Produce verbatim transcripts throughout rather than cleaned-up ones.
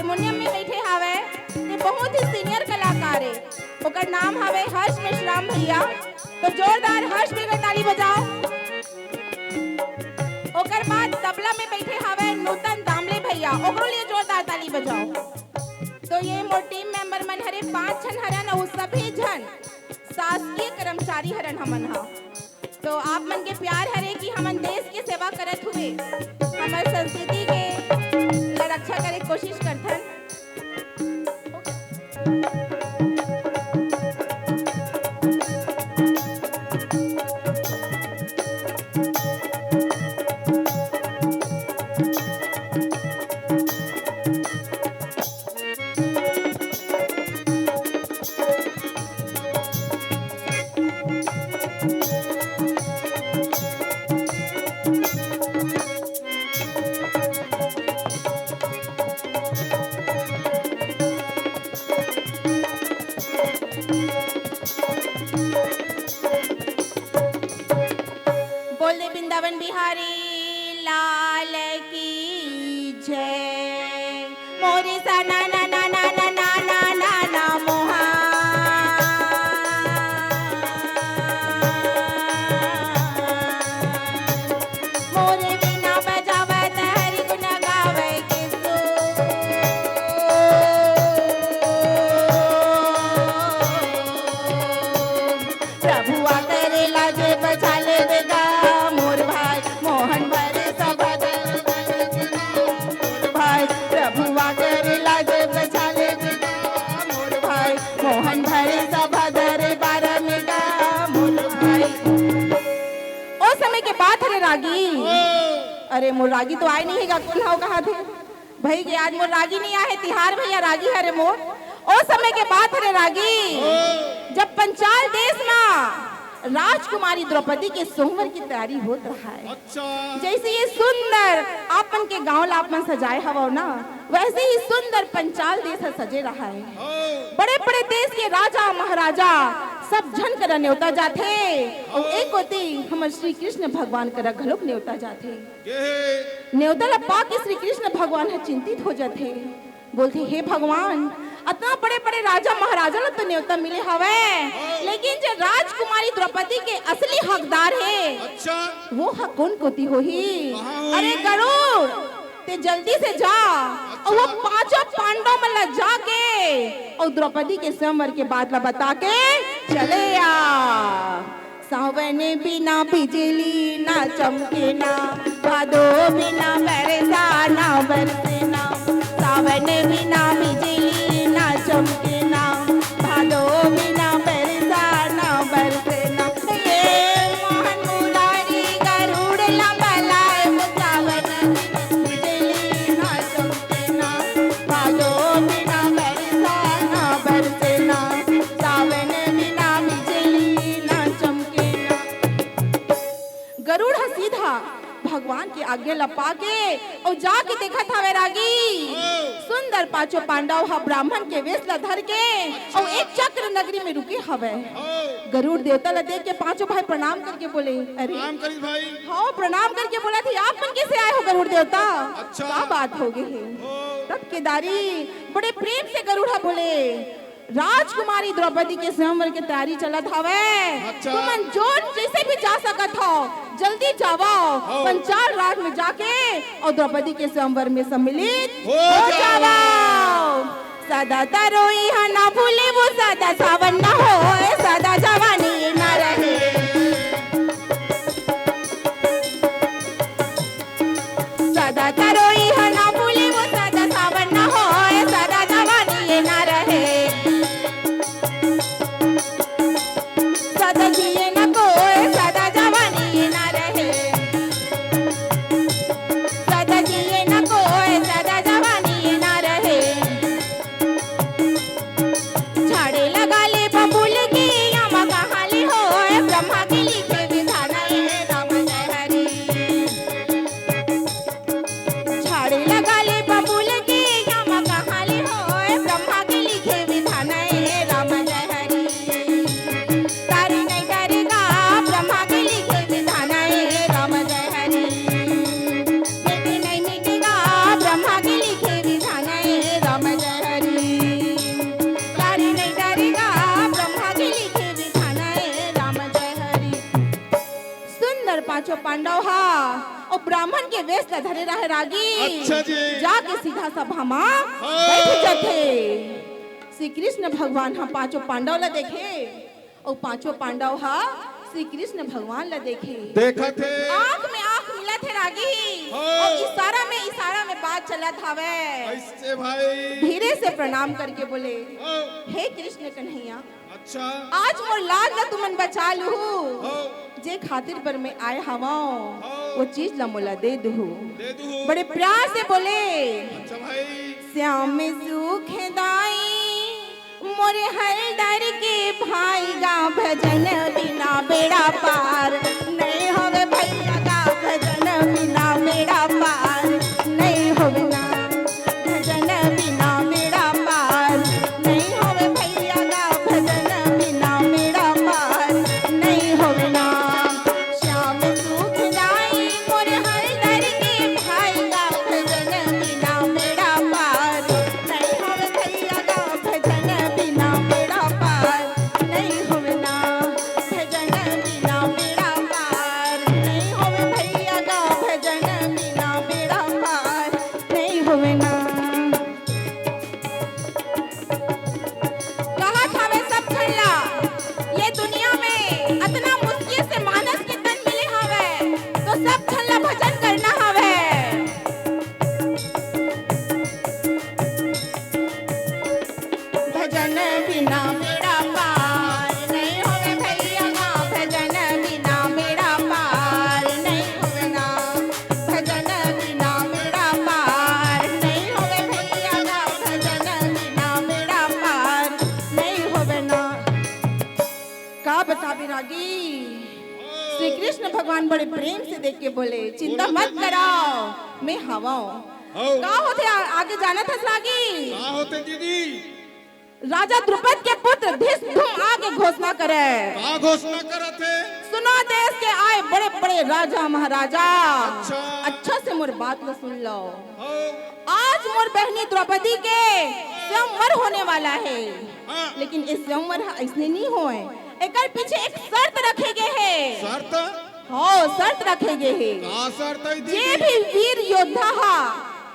Harmonium में बैठे हावय, ते बहुत ही सीनियर कलाकार हे। ओकर नाम हावय हर्ष मेश्राम भैया। तो जोरदार हर्ष भैया ताली बजाओ। ओकर बाद तबला में बैठे हावय नूतन दामले भैया, ओकरो लिए जोरदार ताली बजाओ। तो ये मोर टीम मेंबर मन हरे, पांच झन हरन, अउ सभी झन शासकीय कर्मचारी हरन हमन हा। तो आप मन के प्यार हरे कि हमन देश के सेवा करत हुए हमर संस्कृति के ल रक्षा करे के कोशिश करथन। बोल दे वृंदावन बिहारी लाल की जय। मोरी सा ना ना ना ना ना ना ना ना ना मोहा। मोरे बिना बजावत हरि गुण गावे के सुर। प्रभुआ करेला जे बचा लेबे गा मोर भाई, मोहन भरे सभा दरबार में गा मोर भाई, प्रभुआ करेला जे बचा लेबे गा मोर भाई, मोहन भरे सभा दरबार में गा मोर भाई। ओ समय के बात हरे रागी। अरे मोर रागी तो आय नहीं हे गा, कोन हव कहा थे? भई के आज मोर रागी नहीं आहे, तिहार भैया रागी हरे मोर। ओ समय के बात हरे रागी, जब पंचाल देश मा राजकुमारी द्रौपदी के स्वयंवर की तैयारी होत रहा है। अच्छा। जैसे ये सुंदर आपन के गांव ला आपन सजाए हवव ना, वैसे ही सुंदर पंचाल देश ह सजे रहा है। बड़े-बड़े देश के राजा महाराजा सब झन करा नेवता जाथे, अउ एक कोती हमर श्री कृष्ण भगवान करा घलोक नेवता जाथे। नेवता ला पाके श्री कृष्ण भगवान ह चिंतित हो जाथे। बोलथे, "हे भगवान, अतना बड़े-बड़े राजा महाराजा ला तो नेवता मिले हवय, लेकिन जे राजकुमारी द्रौपदी के असली हकदार हे, अच्छा। वो ह कोन कोती होही?" कहाँ होही? अरे गरुड़, ते जल्दी से जा, अउ वो पांचों पांडव मन ला जाके अउ द्रौपदी के स्वयंवर के बात ला बता के चले आ। सावन बिना बिजली ना चमके ना, भादो बिना बरसा ना बरसे ना। सावन बिना बिजली ना चमके ना, भादो बिना बरसा ना बरसे ना। ये मोहन मुरारी गरुड़ ला बलाए, सावन बिना बिजली ना चमके ना, भादो बिना बरसा ना बरसे ना। सावन बिना बिजली ना चमके ना। गरुड़ ह सीधा भगवान के आज्ञा ला पाके अउ जाके देखत हवे रागी। सुंदर पांचों पांडव ह ब्राह्मण के वेश ला धर के अउ एक चक्र नगरी में रुके हवे। गरुड़ देवता ला देख के पांचों भाई प्रणाम करके बोले, "अरे।" प्रणाम करी भाई। हाँ, प्रणाम करके बोला थे, "आप मन कैसे आए हो गरुड़ देवता? अच्छा। का बात हो गई है?" तब केदारी बड़े प्रेम से गरुड़ ह बोले, राजकुमारी द्रौपदी के स्वयंवर के तैयारी चलत हवय। अच्छा। तुमन जोन जैसे भी जा सकत हो, जल्दी जावव। हाँ। पंचाल राज में जाके अउ द्रौपदी के स्वयंवर में सम्मिलित हो हो जावव। जावव। सदा तरोई हा ना भूले वो, सदा सावन ना होए, सदा जवानी ना रहे। सदा तरोई ह ना भूले वो, सदा सावन ना होए, सदा जवानी ये ना रहे। सदा जिए ना कोई, सदा जवानी ये ना रहे। सदा जिए ना कोई, सदा जवानी ये ना रहे। झाड़े लगा ले बबूल के, आमा पांडव हा अउ ब्राह्मण के वेश ला धरे रहे रागी। अच्छा जी। जाके सीधा सभा मा हाँ। बैठ जाथे। श्री कृष्ण भगवान हा पांचों पांडव ला देखे अउ पांचों पांडव हा श्री कृष्ण भगवान ला देखे। देखत हे। आंख में आंख मिलत हे रागी। हाँ। अउ इशारा में, इशारा में बात चलत हावय। कैसे भाई? धीरे से प्रणाम करके बोले, हाँ। हे कृष्ण कन्हैया, अच्छा। आज मोर लाज ला तुमन बचा लूहू। हो। जे खातिर बर मैं आए हवंव, हो। वो चीज ला मोला दे दुहू। दे दुहू। बड़े प्यार से बोले, अच्छा भाई। श्याम सुखदाई मोरे हलधर के भाई गा, भजन बिना बेड़ा पार नहीं होवे भैया गा, भजन बिना बेड़ा पार नहीं होवे ना। भजन बिना बेड़ा पार नहीं होवे भैया गा, भजन बिना बेड़ा पार नहीं होवे ना। श्याम सुखदाई मोर हलधर के भाई गा, भजन बिना बेड़ा पार नहीं होवे भैया गा, भजन बिना बेड़ा पार नहीं होवे ना। भजन बिना बेड़ा पार नहीं होवे भैया गा, भजन बिना बेड़ा पार नहीं होवे ना। कहत हवे सब झन ला, ये दुनिया में अतना मुश्किल से मानस के तन मिले हवे, तो सब झन ला भजन करना हवे। भजन बिना बेड़ा पार नहीं होवे भैया गा, भजन बिना बेड़ा पार नहीं होवे ना। भजन बिना बेड़ा पार नहीं होवे भैया गा, भजन बिना बेड़ा पार नहीं होवे ना। का बताबे रागी, श्री कृष्ण भगवान बड़े प्रेम से देख के बोले, चिंता मत करो, मैं हवंव। हव। का होथे आ-, आगे जानत हस रागी? का होथे दीदी? राजा द्रुपद के पुत्र धृष्टद्युम्न आके घोषणा करे। का घोषणा करत हे? सुनो देश के आए बड़े-बड़े राजा महाराजा। अच्छा। अच्छा से मोर बात ल सुन लो। हाँ। आज मोर बहनी द्रौपदी के स्वयंवर होने वाला हे। हाँ। लेकिन ए स्वयंवर ह अइसने नइ होय, एकर पीछे एक शर्त रखे गे हे। शर्त? हो, शर्त रखे गे हे। का शर्त हे दीदी? जे भी वीर योद्धा ह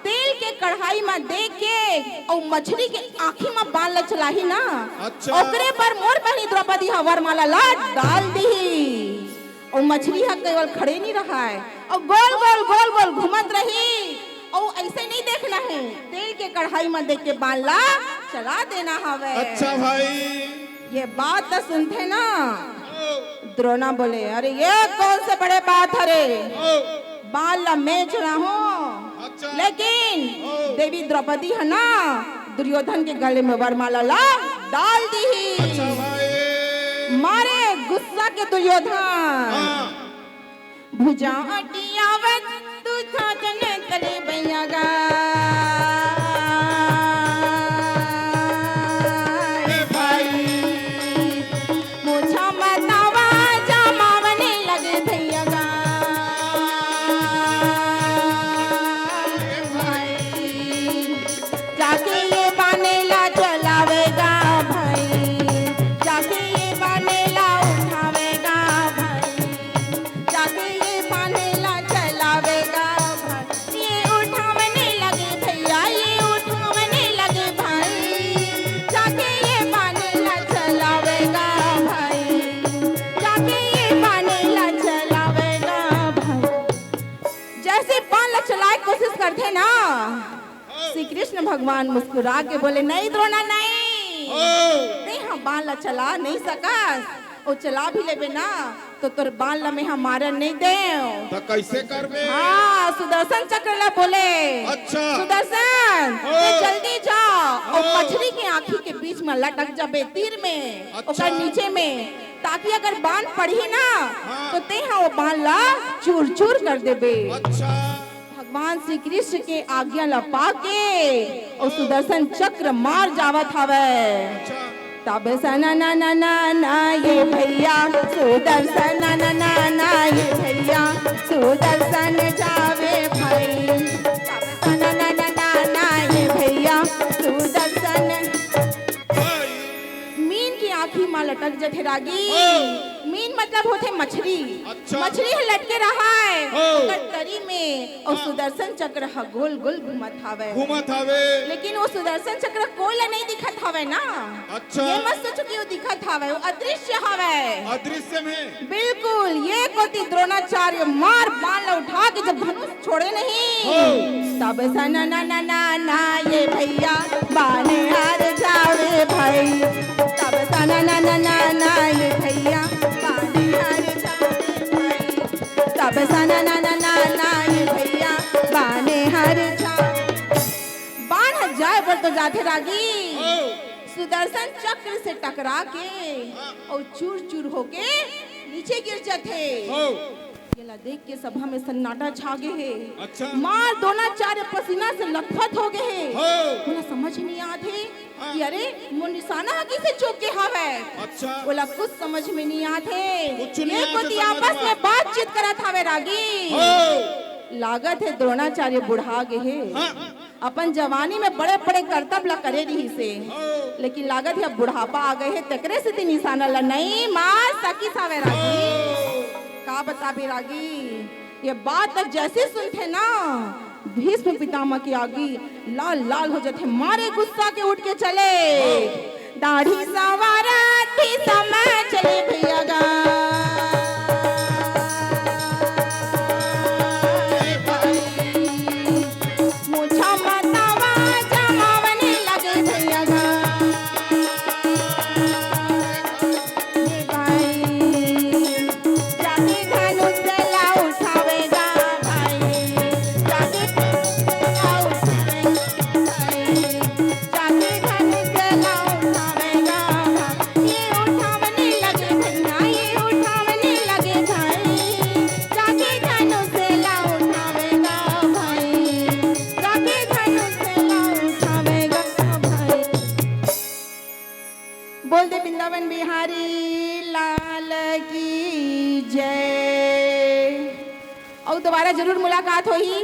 तेल के कढ़ाई म दे के अउ मछरी के आँखी म बाण ल चलाही ना, अच्छा। ओकरे बर मोर बहिनी द्रौपदी ह वरमाला ल डाल दिही। अउ मछरी ह केवल खड़े नइ रहय, अउ गोल गोल गोल गोल घूमत रही, अउ अइसे नइ देखना हे, तेल के कढ़ाई म दे के बाण ल चला देना हवय। अच्छा भाई। ये बात ल सुनथे ना, ओ। द्रोणा बोले, "अरे ये कौन से बड़े बात हरे? ओ। बाण ल मैं चलाहूं।" अच्छा। लेकिन ओ। देवी द्रौपदी ह ना दुर्योधन के गले में वरमाला ल डाल दिही। अच्छा भाई। मारे गुस्सा के दुर्योधन। हाँ। भुजा अटियावत तू छाजन तले बइया गा। ए भाई। मोछा मतावा जमावने लगे भइया गा। ए भाई। जाके ये बाने ला चलावेगा भाई, जाके ये बाने ला उठावेगा भाई, जाके ये बाने ला चलावेगा भाई। ये उठावने लगे भइया, ये उठावने लगे भाई, जाके ये बाने ला चलावेगा भाई, जाके ये बाने ला चलावेगा भाई। जैसे बाण ला चलाए के कोशिश करथे ना, श्री कृष्ण भगवान मुस्कुरा के बोले, "नहीं द्रोणा, नहीं। ओ। नहीं, हम बाण ला चला नहीं सकस। अउ चला भी लेबे ना, तो तोर बाण ला मैं ह मारन नहीं देव।" त कैसे करबे? हाँ, सुदर्शन चक्र ला बोले, अच्छा। "सुदर्शन, ओ। तैं जल्दी जा, अउ ओ। मछरी के आँखी के बीच में लटक जाबे, तीर में, अच्छा। ओकर नीचे में, ताकि अगर बाण पड़ही ना, हाँ। तो तैं ह वो बाण ला चूर चूर कर देबे।" अच्छा। भगवान श्री कृष्ण के आज्ञा ल पाके अउ सुदर्शन चक्र मार जावत हवय। तब सना ना ना ना ना ये भइया, सुदर्शन ना ना ना ना ये भइया, सुदर्शन जावे भाई। तब सना ना ना ना ना ये भइया, सुदर्शन। मीन के आँखी म लटक जथे रागी। मीन मतलब होथे मछरी। अच्छा। मछली ह लटके रहय, हो। ओकर तरी में, अउ हाँ। सुदर्शन चक्र ह गोल गोल घूमत हवय। घूमत हवे। लेकिन वो सुदर्शन चक्र कोई ला नहीं दिखत हवय ना। अच्छा। ये मत सोचो कि वो दिखत हवय, वो अदृश्य हवय। अदृश्य में। बिल्कुल, ये कोती द्रोणाचार्य मार बाण ला उठा के जब धनुष छोड़े नहीं, हो। तब सन ना ना ना ना ये भैया बाने हार जावे भाई। तब सन ना ना ना ना ये भैया बाने हार जावे भाई। तब सन ना ना ना ना ये भैया बाने हार जावे। बाण ह जाए बर तो जाथे रागी, हो। सुदर्शन चक्र से टकरा के हाँ। अउ चूर चूर होके नीचे गिर जाथे। हो। येला देख के सभा में सन्नाटा छा गे हे। अच्छा। मार द्रोणाचार्य पसीना से लथपथ हो गे हे। हो। ओला समझ नहीं आत हे हाँ। कि अरे, मोर निशाना ह किसे चूक गे हवय। अच्छा। ओला कुछ समझ में नहीं आत हे। कुछ नहीं ये आत हे कोती समझ आपस में। में बातचीत करत हवे रागी। हो। लागत हे द्रोणाचार्य बुढ़ा गे हे। हाँ। अपन जवानी में बड़े-बड़े करतब ला करे रिहिस हे, हो। लेकिन लागत हे अब बुढ़ापा आ गे हे, तेकरे सेती निशाना ला नइ मार सकिस हवे रागी। हो। का बताबे रागी, ये बात ला जैसे सुनथे ना, भीष्म पितामह के आगी लाल लाल हो जाथे, मारे गुस्सा के उठ के चले। हो। दाढ़ी संवारत भीष्म चले भैया गा। मुछा म तवा जमावने लगे भैया गा। ये भाई, जाके धनुष ला उठावेगा भाई, जाके धनुष ला उठावेगा भाई, जाके धनुष ला उठावेगा भाई। ये उठावने लगे भैया, ये उठावने लगे भाई, जाके धनुष ला उठावेगा भाई, जाके धनुष ला उठावेगा भाई। बोल दे वृंदावन बिहारी लाल की जय। अउ दोबारा जरूर मुलाकात होही।